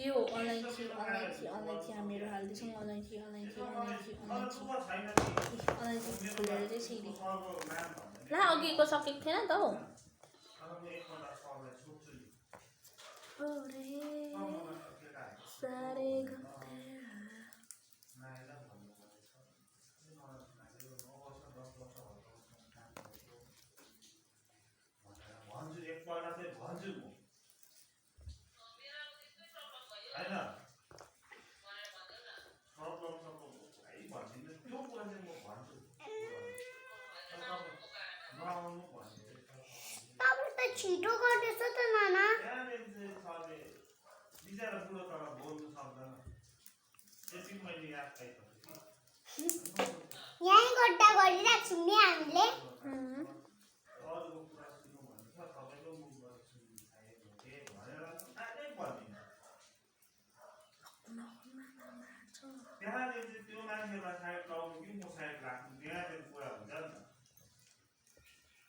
यो अलैँची अलैँची अलैँची हामीहरू हाल्दैछौँ अलैँची अलैँची अलैँची अलैँची अलैँची फुलेर चाहिँ सिडी ला अघिको सकेको थिएन त हौ सारे छिटो गर्दैछ त नाना यहीँ गड्डा गरिरहेको छौँ नि हामीले त्यहाँदेखि त्यो मान्छेलाई साइड लाउनु कि म साइड राख्नु त्यहाँदेखि कुरा हुन्छ नि त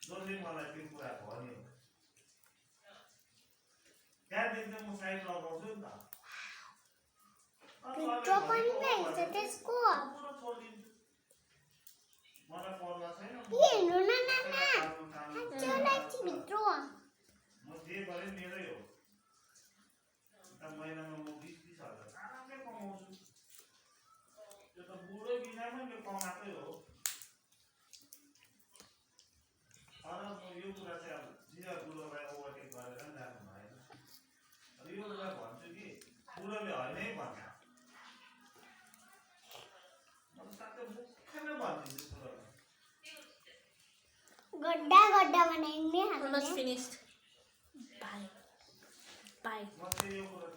जसले मलाई त्यो कुरा भन्यो त्यहाँदेखि चाहिँ म साइड लगाउँछु नि त भित्र पनि रहेछ त्यसको मलाई पर्वा छैन हेर्नु न नाना साँच्चै भित्र म जे गरेँ मेरै हो महिनामा म 20-30 हजार आरामले कमाउँछु त्यो त बुढो बिनामै त्यो कमाएकै हो तर म यो कुरा चाहिँ अब जिजा बुढोलाई ओभरटेक गरेर पनि जानु भएन अब यो कुरा भन्छु कि बुढोले होइनै भन्छ म साथै मुखै नै भनिदिन्छु बुढोलाई गड्डा गड्डा बनाइने हामीले almost finished bye bye म चाहिँ यो कुरा